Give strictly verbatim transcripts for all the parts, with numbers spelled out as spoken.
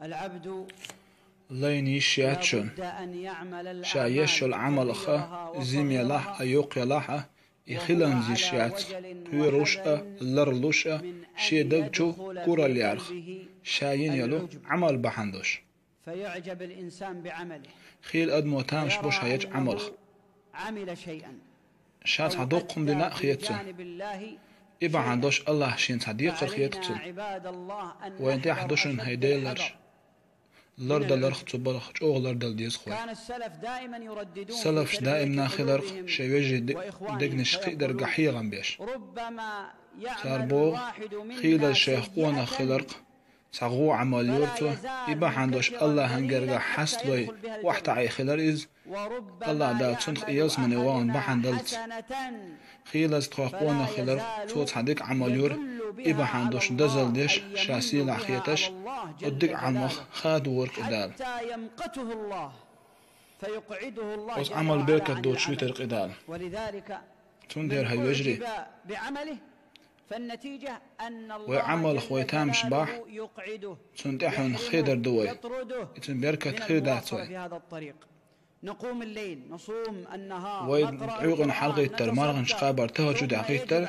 Лайна йиш яц шуна ша еш йолу Ӏамалха, зима ялахь а, йоккха ялахь а, и хиланза йиш яц, кхоьруш а, ларлуш а, шен даг чу куралла ярх, ша йина йолу Ӏамал бахьана долуш. Хийла адамо тамаш бу ша ечу Ӏамалх. Ша цхьа доккха хӀума дина а хета цунна. И бахьана долуш Аллахь шена цхьа декхар хета цунна. Вайн тӀехь ду шуна, хӀай Делан ларш. Лардаларх цу балха чӀогӀа лардала деза хӀой. Салафаш даимна хиларх шайн вежарий де-, дегнаш кхидарга хьехам беш. Цара боху, хийла шайх къонах хиларх, цхьа гӀо Ӏамал йора цо, и бахьана долуш Аллахьан гергахь хьасталой охьатаӀий хилар иза, Аллахь Дала цунах и ялсамане вахана бахьана даллалц. Хийлаза тхох къонах хиларх, цо цхьа дика Ӏамал йора, и бахьана долуш дозалла деш, ша сийлахь хеташ, оцу дика Ӏамалх хадавора-кх и Дала. Оцу Ӏамал беркат доцуш витира-кх и Дала. Цундела, хӀай вежарий, вай Ӏамалх вай тамаш бахь, цунна тӀаьхьенна хедар ду вай. И цуьнан беркат хир дац вай. Вай Ӏуьйкъана хьалагӀиттар, марханаш кхабар, тахӀажжудехь гӀиттар,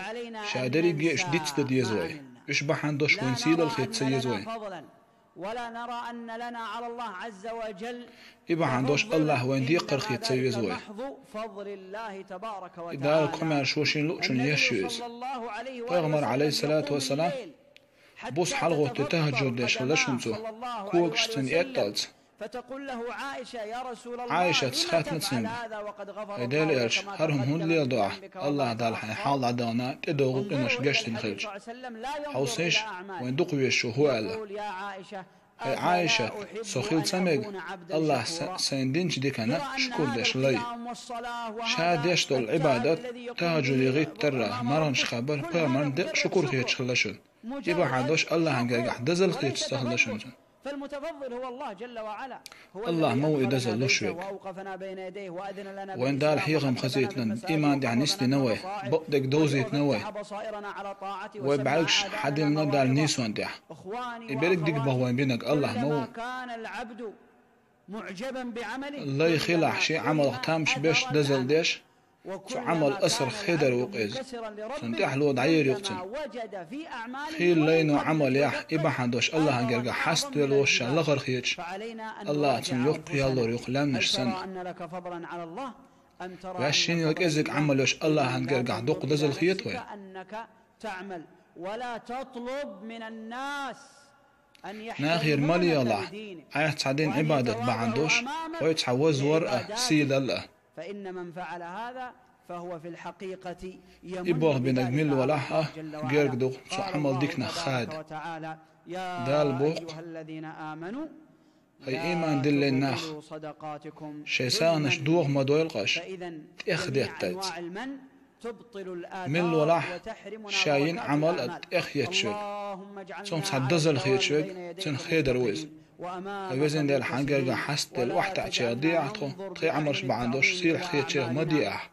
ша дерриге а уьш дицдан деза вай. Уьш бахьана долуш вайн сийлалла хета ца еза вай. И бахьана долуш Аллахь вайн декхар хета ца веза вай. И Дала комаьршо шен луучунна еш ю иза. Пайхамар, Ӏалайхиссалату вассалам, буса хьалагӀоттий тахӀажжуд деш хилла шуна цо, когашца, эттӀалц. Ӏайшатас хаьттина цуьнга: «ХӀай Делан элча, хӀара хӀума хӀунда леладо ахь, Аллахь Дала хьайн хьал дӀадахана, тӀедогӀу къинош гечдина хилча? Хьовсийша, вайн дукхавезаш ву хӀун аьлла». «ХӀай Ӏайшат, со хила ца мега, Аллахь са-, сайна динчу диканна шукур деш лай». Ша деш долу Ӏибадат, тахӀажжуде гӀиттар а, марханаш кхабар пайхамарна деккъа шукур хеташ хилла шуна. И бахьана долуш Аллахьан гергахь дозалла хеташ ца хилла шуна цуьнан. Аллахь ма ву и дозалла луш верг. Вайн Дала хьехам хазийтина, иман тӀехь нисдина вай, бакъдерг довзийтина вай. Вай бӀаьргаш хьадиллина Далла нийсонна тӀехь. И берриг дика боху вайн бинарг Аллахь ма ву. Лай хилахь шен Ӏамалх тамаш беш, дозалла деш, цу Ӏамал асарх хедар ву-кх иза. Цунна тӀаьхьало дӀаер ю-кх цуьнан. Хийла лайно Ӏамал яхь, и бахьана долуш Аллахьан гергахь хьаставелла волуш ша лахара хеташ, Аллахь цунна йоккха ял лур ю-кх лаьмнаш санна. Ваьш шена йолу кӀеззиг Ӏамал йолуш Аллахьан гергахь дуккха дозалла хета вай. Нахера ма лелахь, айхьа цхьа дин Ӏибадат бахьана долуш, хӀой цхьа вазвар а, сийлалла а. И болх бинарг мила валахь а, герга ду-кх цу Ӏамал диканах хада. Дала боху-кх: «ХӀай иман диллина нах, шайн сагӀанаш доха ма дойла-кх аша, тӀехдеттайца». Мила валахь ша йина Ӏамал а тӀехъетташ верг, цунах цхьа дозалла хеташ верг, цуьнан хедар ву иза. Хьан везан Дела, хьан гергахь хьаставелла охьатаьӀчех де ахь тхо, тхайн Ӏамалш бахьана долуш сийлахь хетачех ма де ахь.